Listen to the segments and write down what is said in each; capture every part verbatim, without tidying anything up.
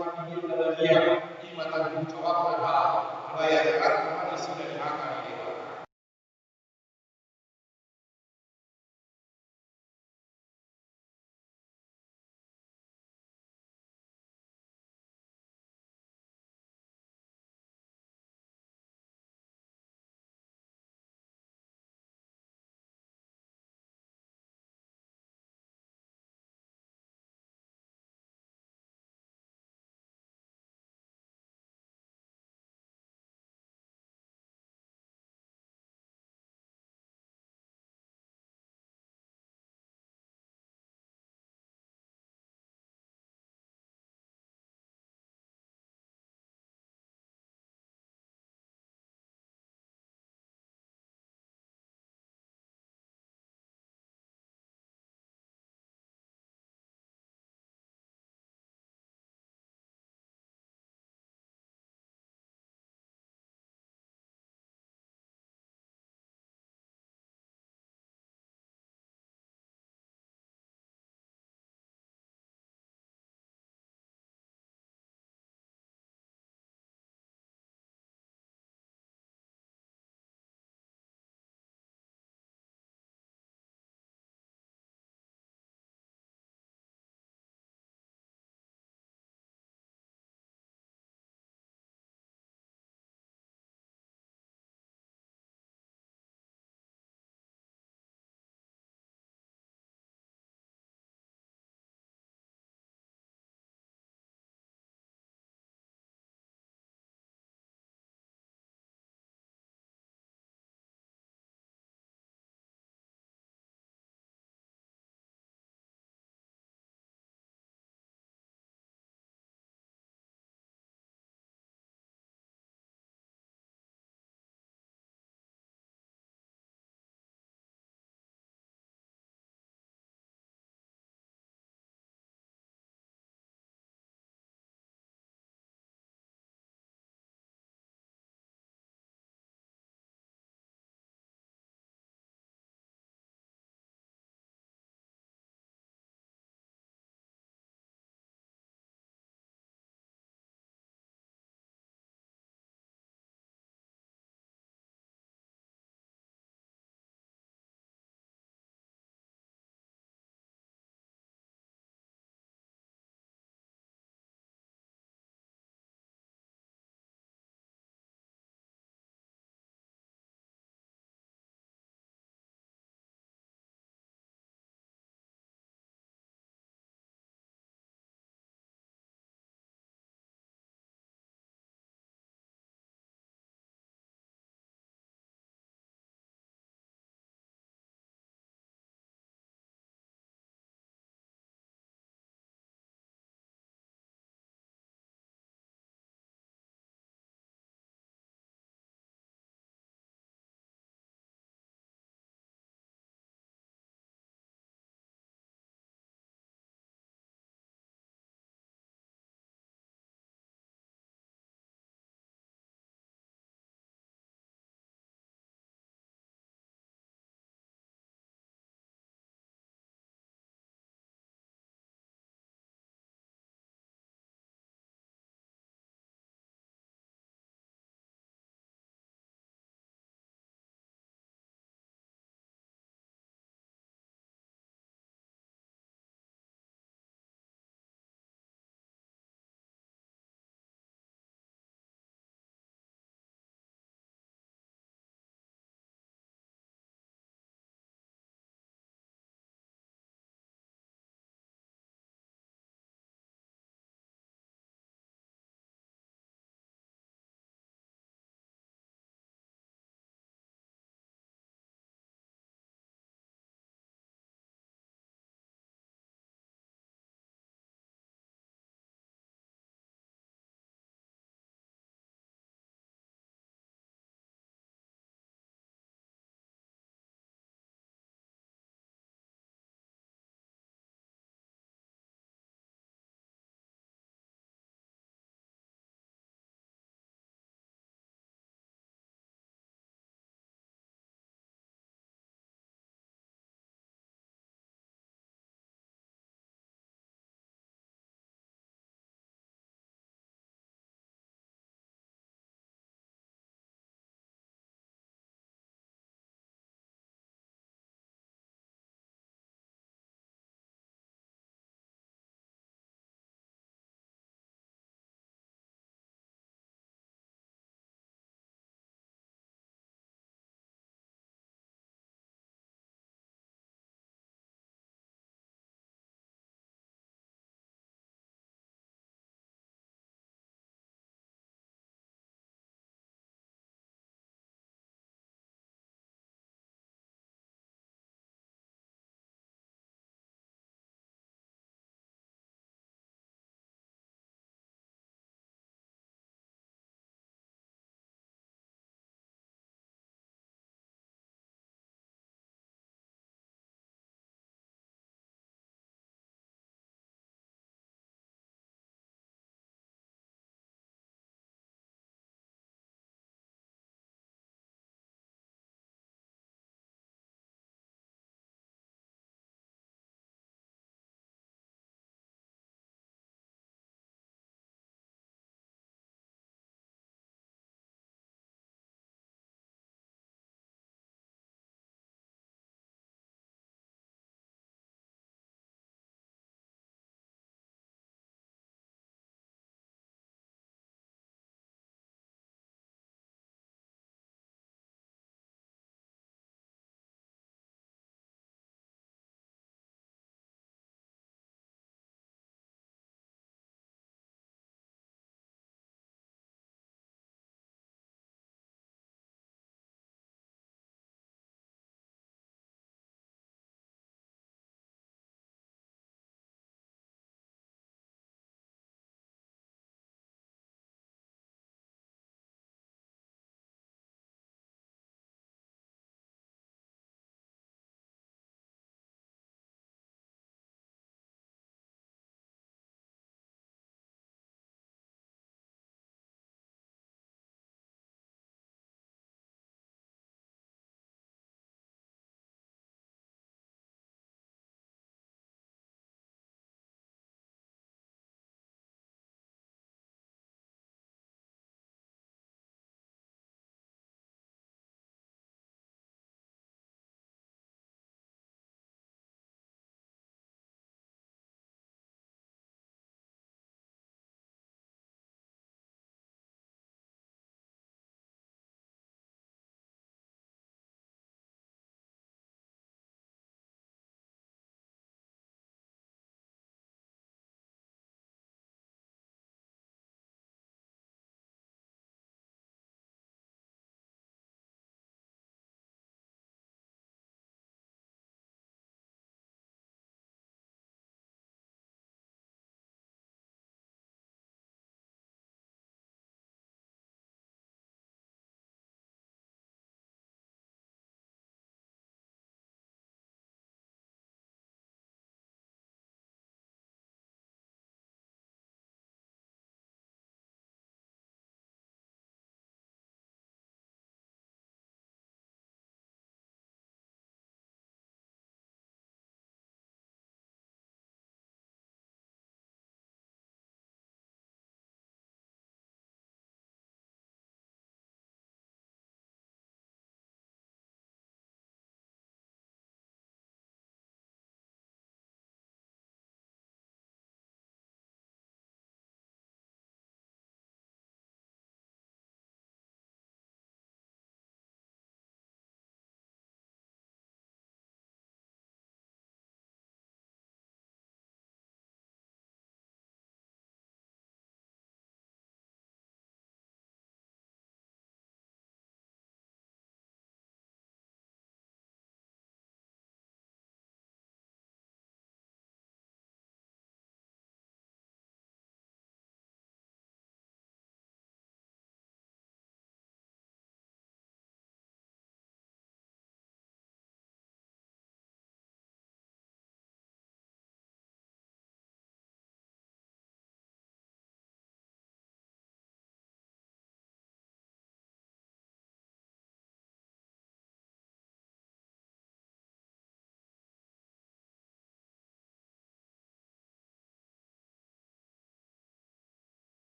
Dia, ima tanggung jawabna, bayaran ma nasida di angka ni Debata.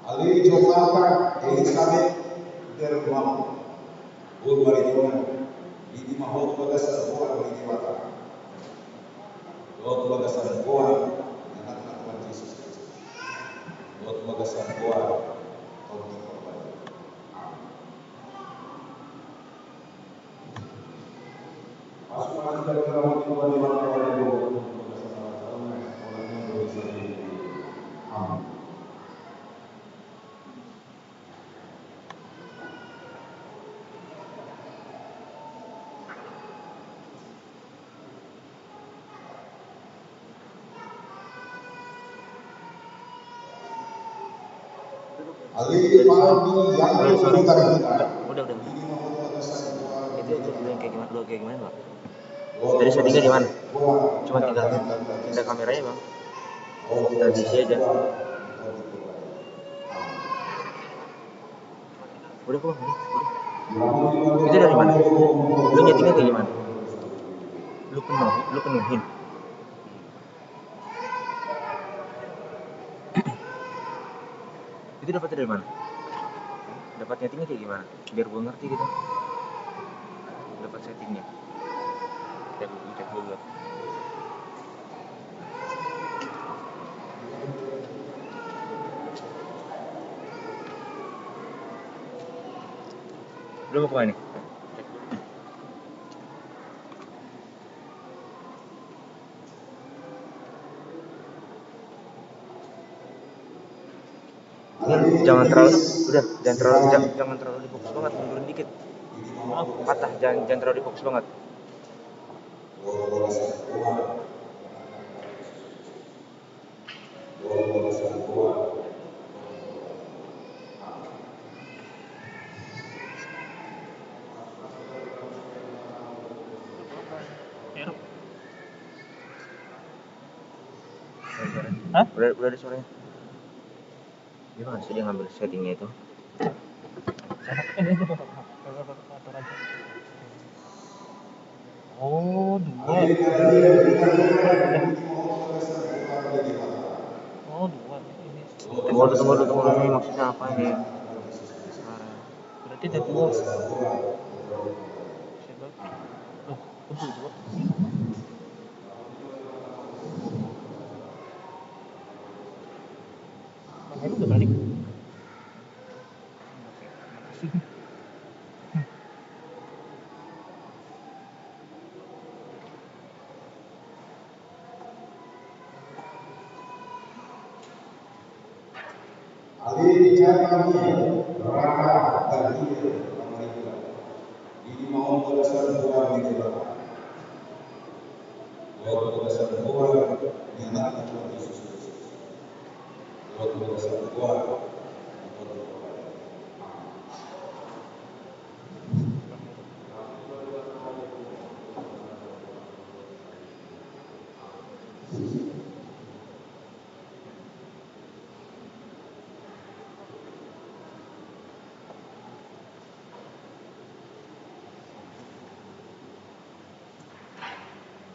Ale Johanta Elisabet Dermau, boru Maritona, didi ma ho tu bagasan goar ni Debata. Dohot tu bagasan goar ni Anakna Tuhan Jesus Kristus. Dohot tu bagasan goar Tondi Porbadia. Amin. Udah, udah. Itu, itu dulu yang kayak gimana, dulu kayak gimana, Bang? Tadi settingnya di mana? Cuma tinggal ada kameranya, Bang. Kita di sini aja. Udah kok, udah, udah. Itu dari mana? Lu nyetingnya kayak gimana? Lu penuh, lu penuhin. Itu dapat dari mana? Dapat nyetingnya kayak gimana? Biar gua ngerti gitu. Dapat settingnya. Cek, cek dulu. Lu mau kemana nih? Jangan terlalu, udah, jangan terlalu, jangan, jangan terlalu di fokus banget, mundurin dikit. Patah, jangan, jangan terlalu di fokus banget. Hah? Udah, udah ada suaranya. Dia masih dia ngambil settingnya itu. Oh, dua. Oh, dua. Ini. Tunggu dulu, tunggu dulu, tunggu dulu. Ini maksudnya apa ini? Berarti ada dua. Siapa? Oh, oh, dua. Bang Heru udah balik. Oke, makasih. Ale Jatania, rara Daniel, pamarita. Didi ma ho tu bagasan goar ni Debata. Dohot tu bagasan goar ni Anakna Tuhan Jesus Kristus. Dohot tu bagasan goar ni Tondi Porbadia.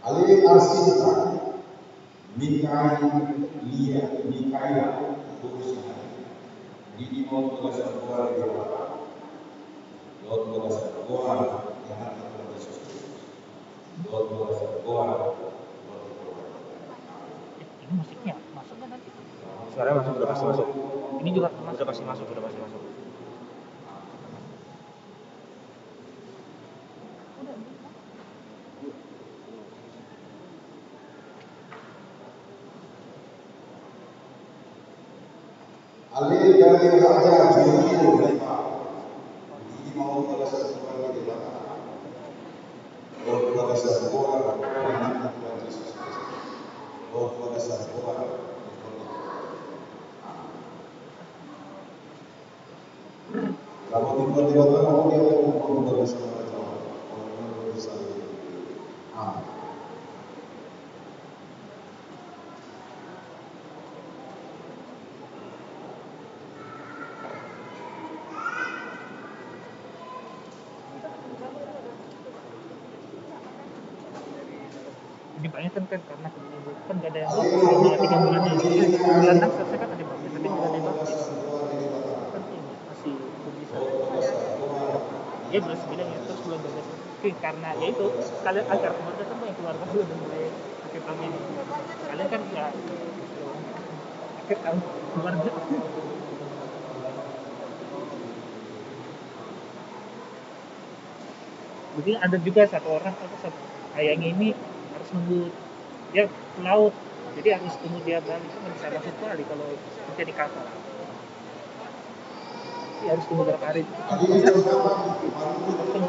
Ale Arsinta, Mikaelia, Mikaela, boru Sihari. Didi ma ho tu bagasan goar ni Debata. Dohot tu bagasan goar ni Anakna Tuhan Jesus Kristus. Ini musiknya masuk nggak nanti? Suaranya masuk, udah pasti masuk. Ini juga masuk. Udah pasti masuk, udah pasti masuk. Ale Daniel, raja Jeriko, na i ma ho tu bagasan goar ni Debata. Dohot tu bagasan goar ni Anakna Tuhan Jesus Kristus. Dohot tu bagasan goar ni Tondi Porbadia. Amin. Amin. Ini banyak kan, kan, karena kan gak ada yang baptis, tiga bulan ini. Bulan enam selesai kan ada baptis, tapi nggak ada yang baptis. Ya, bulan sembilan ya, terus bulan dua belas. Oke, karena ya itu, sekalian agar keluarga kan banyak keluarga juga udah mulai pakai pagi ini. Sekalian kan ya, akhir tahun keluarga. Mungkin ada juga satu orang, apa, satu, ayahnya ini harus nunggu dia ke laut, jadi harus tunggu dia balik, itu nggak bisa langsung kembali kalau kerja di kapal. Jadi harus tunggu berapa hari. Tunggu, tunggu, tunggu.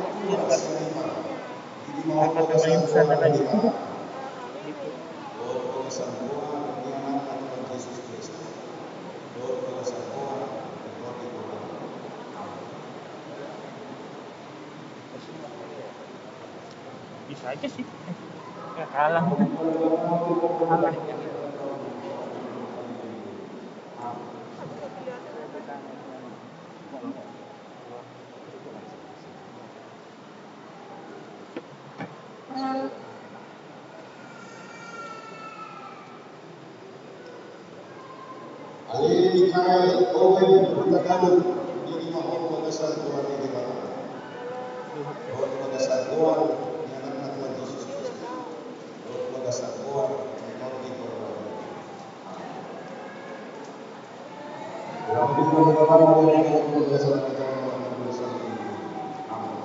Apa namanya, di sana lagi. Gitu. Bisa aja sih. Ya, kalah. Kalah. Ale Mikael, ope, Tagalog, nini ma on bagasan goar ni Debata. On bagasan goar ni Anakna Tuhan Jesus Kristus. On bagasan goar ni Tondi Porbadia. Amen.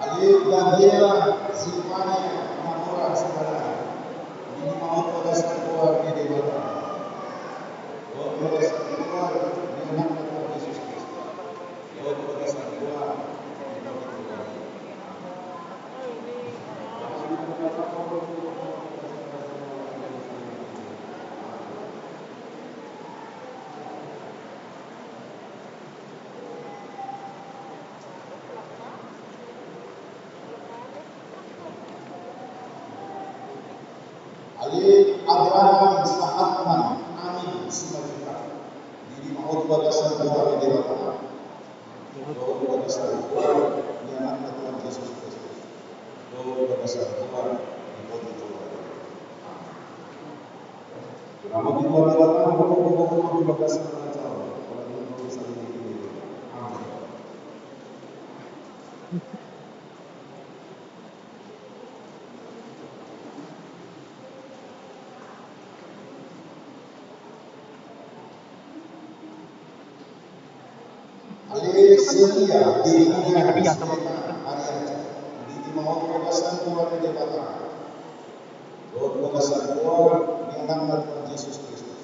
Ale Gabriela Silvania Namora Sibana, nini ma on bagasan goar ni Debata. On bagasan goar ni Anakna Tuhan Jesus Kristus. On bagasan goar ni Tondi Porbadia. Ale Abraham Sahatman Amin Simanjuntak, nini ma on bagasan goar ni Debata. On bagasan goar ni Anakna Tuhan Jesus Kristus. On bagasan goar ni Tondi Porbadia. Amen. Ale Setia, Setia Arianto, nini ma on bagasan goar ni Debata. On bagasan goar ni Anakna Tuhan Jesus Kristus.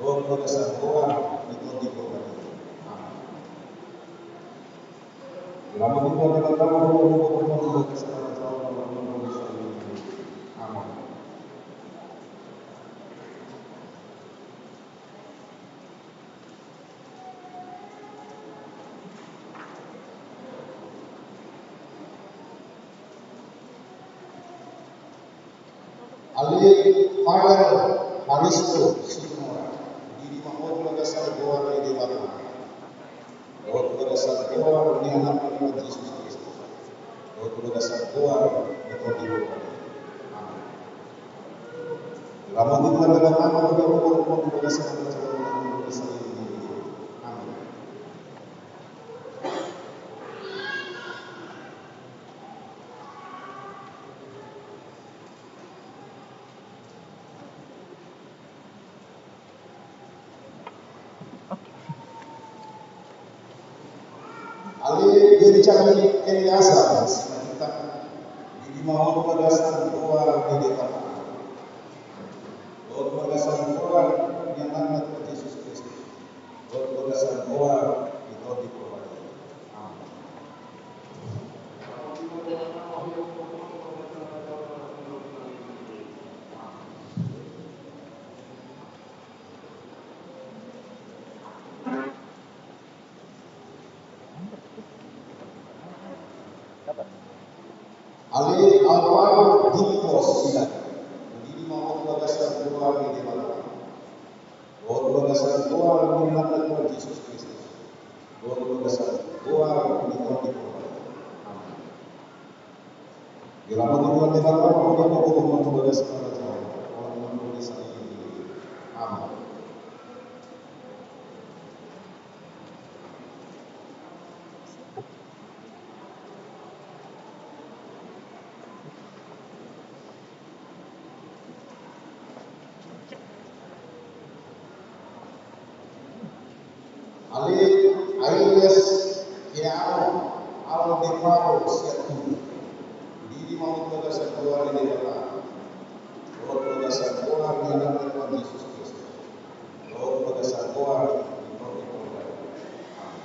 On bagasan goar ni Tondi Porbadia. Amen. Amen. Ale Farel Haristo Situmorang, nini ma on bagasan goar ni Debata. On bagasan goar ni Anakna Tuhan Jesus Kristus. On bagasan goar ni Tondi Porbadia. Amen. Amen. Ale Benjamin Eliazar Simanjuntak, nini ma on bagasan goar ni Debata. On bagasan goar ni Anakna Tuhan Jesus Kristus. On bagasan goar ni Tondi Porbadia. Amen. Ale Alvaro Dimpo Silaban, nini ma on bagasan goar ni Debata. Jesus Kristus. Dohot bagasan goar ni Tondi Porbadia. Amen. Diramoti Tuhan Debata ma ho di hangoluan tu bagas harajaon on, on ma ho di sahali on. Amen. Ale Aeles Keano Aldeparo sian Tugu. Dididi ma ho tu bagasan goar ni Debata. Dohot bagasan goar ni Anakna Tuhan Jesus Kristus. Dohot bagasan goar ni Tondi Porbadia. Amen.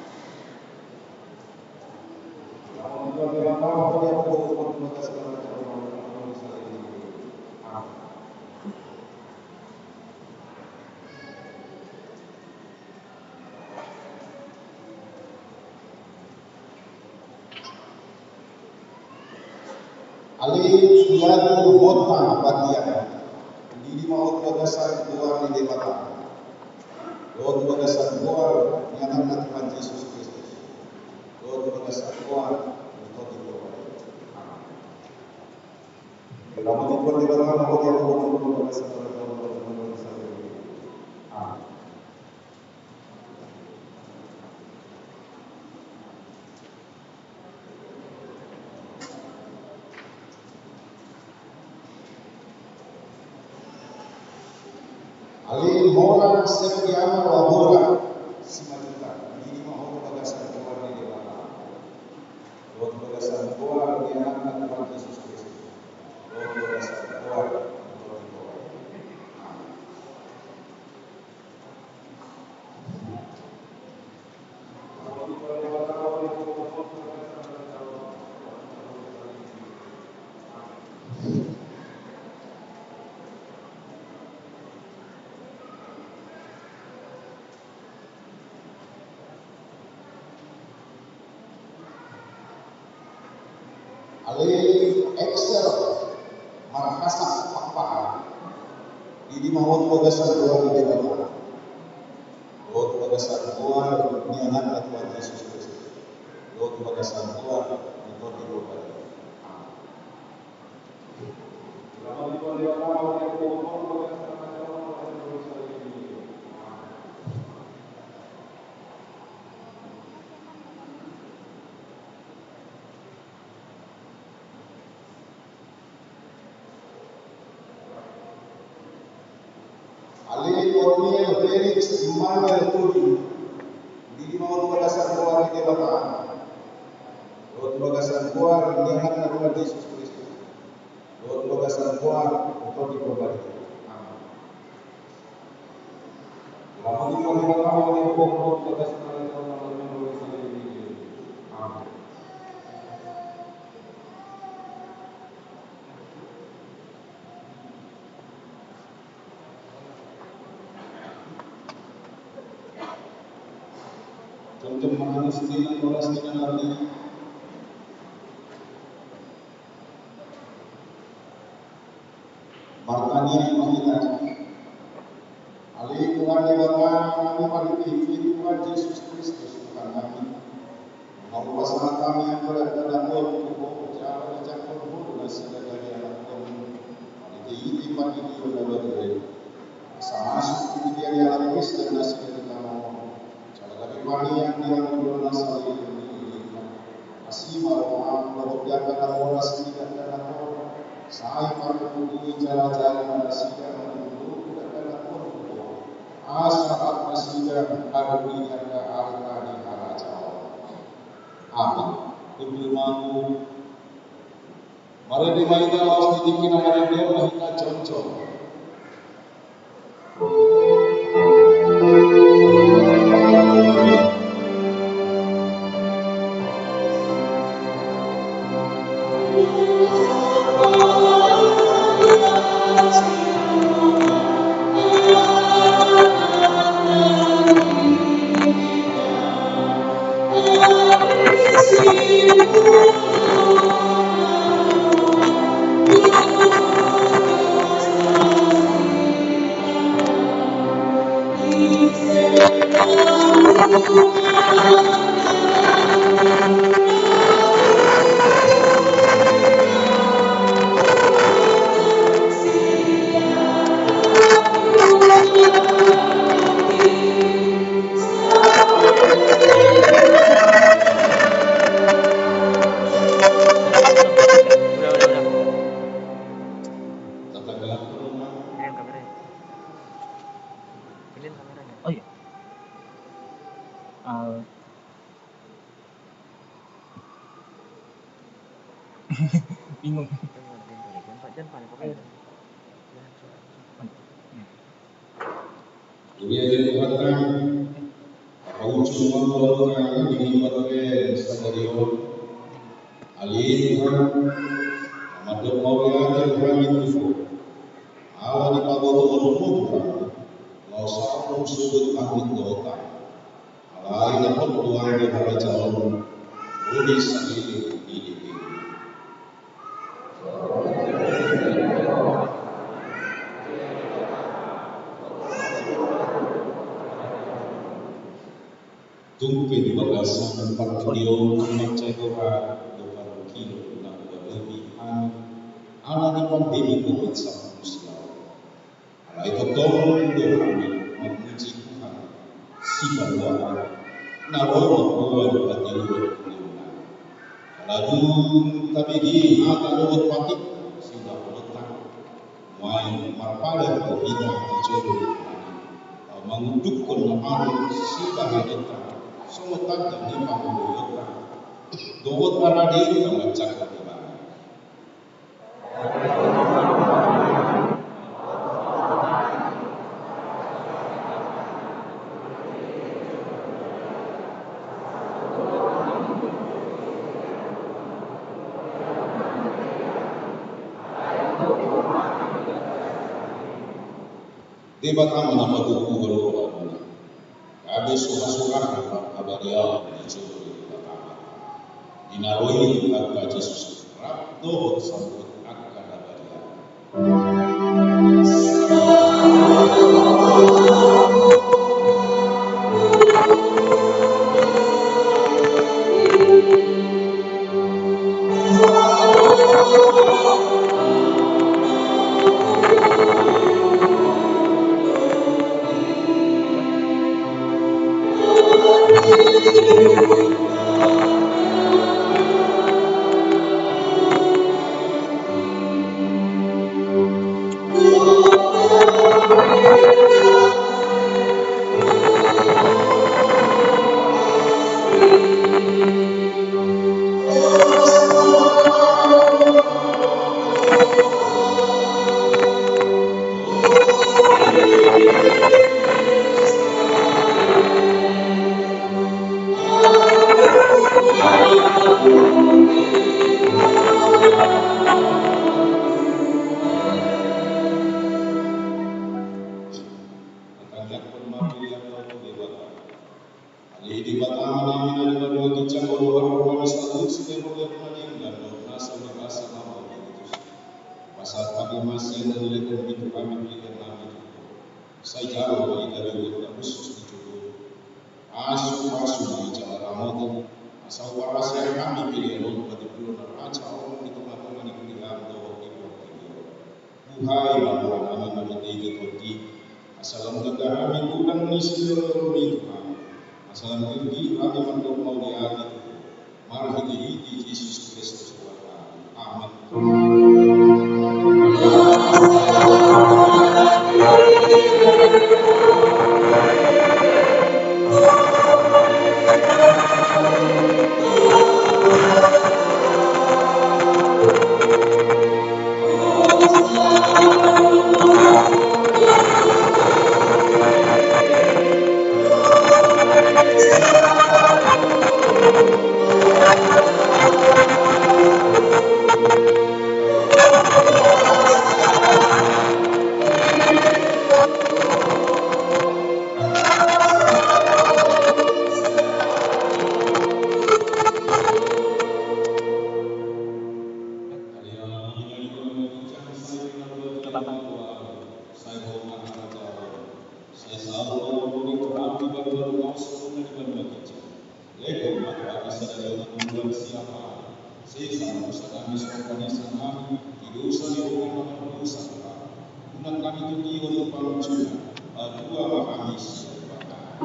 Ale Iago Hotma Pandiangan. Dididi ma ho tu bagasan goar ni Debata. Dohot tu bagasan goar ni Anakna Tuhan Jesus Kristus. Dohot tu bagasan goar ni Tondi Porbadia. Amen. Diramoti Tuhan Debata ma ho di hangoluan tu bagas harajaon on. Amen. Ale Mora Septiana Labora Simanjuntak. Dididi ma ho tu bagasan goar ni Debata. Dohot bagasan goar ni Anakna Tuhan Jesus Kristus. Dohot bagasan goar ni Tondi Porbadia. Amen. Ale Excel Marhasak Pakpahan. Dididi ma ho tu bagasan goar ni Debata. Dohot bagasan goar ni Anakna Tuhan Jesus Kristus. Dohot bagasan goar ni Tondi Porbadia. Amen. Ale Otniel Felix Immanuel Tobing. Dididi ma ho tu bagasan goar ni Debata. Dohot bagasan goar ni Anakna Tuhan Jesus Kristus. Dohot bagasan goar ni Tondi Porbadia. Amen. Amen. Jongjong ma hami sude nang horas ni na marnini. Martangiang ma hita. Ale Tuhan Debata nami, marhitehite Tuhan Jesus Kristus Tuhannami, na hupasahat hami angka dakdanak on tu Ho, jala dijangkon Ho do nasida gabe anakkon marhitehite pandidion na badia i. Asa masuk tu dia ni halak Kristen nasida di tano on, jala gabe paneang di hangoluan na saleleng i. Asi ma roham dohot di angka na horas ni dakdanak on, sai marpungu i jala jali ma nasida manjou dakdanak on tu Ho, asa rap nasida adong di angka arta ni harajaon. Amen. Tunduk ma hamu. Marende ma hita laos di tingki na marende on ma hita jongjong. Bingung. Huria ni Tuhanta, paujung ma roha nami di bagasan sadari on. Ale Tuhan, na mandok mauliate do hami tu Ho. Ala ni pabotoonmu Tuhan, laos adong sogot hami dohot hami. Alai na hot do anggo harajaonmu, ro di saleleng ni lelengmu. Tung pe di bagasan partingkian on, mansai roha do parungkilon na huadopi hami ala ni pandemi Covid sampulu sia. Alai tongtong do hami mamuji Tuhan, Sipaluahon, na ro mamboan hatiuron ni ulaon. Ala dung tabege hata dohot patik siulahononta, nuaeng marpadan do hita di jolo ni Tuhan i, laho mangundukhon na malo sibahenonta, songon tanda ni pangoloionta dohot paradenta manjangkon Ibana. Debata ma na patuduhon rohamuna. Gabe suhasuhahan ma habadiaon di jolo ni Debata. Di na ro i Tuhanta Jesus rap dohot saluhut angka habadiaon. Tangiangkon ma hurianta tu Debata. Ale Debata Amanami na di banua ginjang, olo ma rohaM, saluhut sileholeho na denggan dohot nasa mangasa mambege tusi. Pasahat hami ma sian na nilehonMi tu hami pelean nami tu Ho. Sai jalo ma i gabe uhum na hushus di joloM. Pasupasu ma i jala ramotion, asa huparasiar hami pelean on, patimbulhon na raja on di tongatonga ni huriaM dohot di portibi on. Buhai ma roha nami marhitehite TondiM, asa lam denggan hami godang ni sileholehoMi Tuhan, asa lam girgir hami mandok mauliate tu Ho, marhitehite Jesus Kristus Tuhannami. Amen. Sai saur ma roha ni roham di banua, laos songon na di banua ginjang. Lehon ma tu hami sadari on hangoluan siapari. Sesa ma dosa nami songon panesanami di dosa ni dongan na mardosa tu hami. Unang hami togihon tu pangunjunan, palua ma hami sian pangago.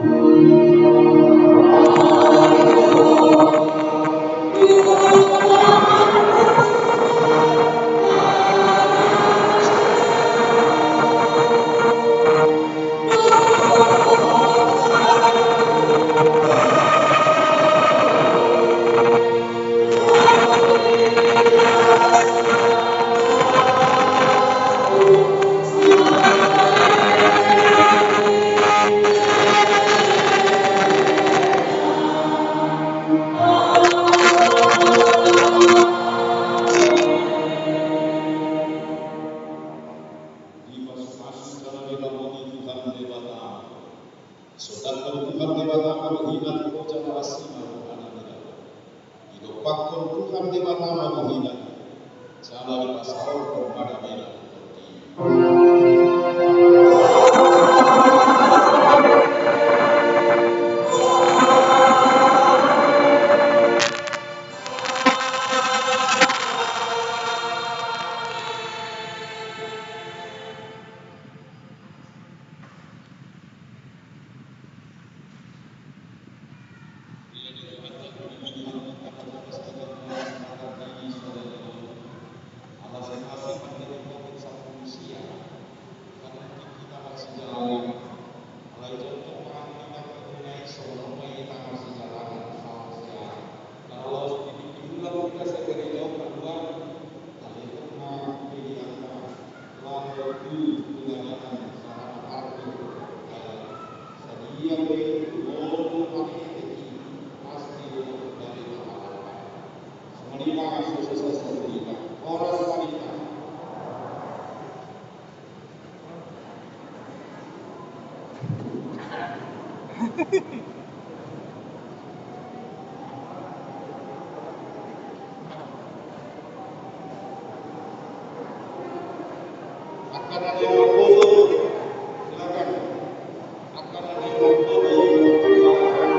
Pakkon Tuhan Debata ma bohina, jala dipasaorhon ma damena tu tondim. Alai jolma pangan hita, songon on ma hita marsijalangan sahat sian na laos di tingki ulang hita sian gereja on, Tuhan. Talehon ma peleanna laho tu pelayanan sahat arti. Sadia pe tu lomo panetek i, pasti do gabe tahalalkan. Songon i ma suksesna tu hita. Horas ma di hita. Angka na di bawah, silakan. Angka na di bawah, silakan.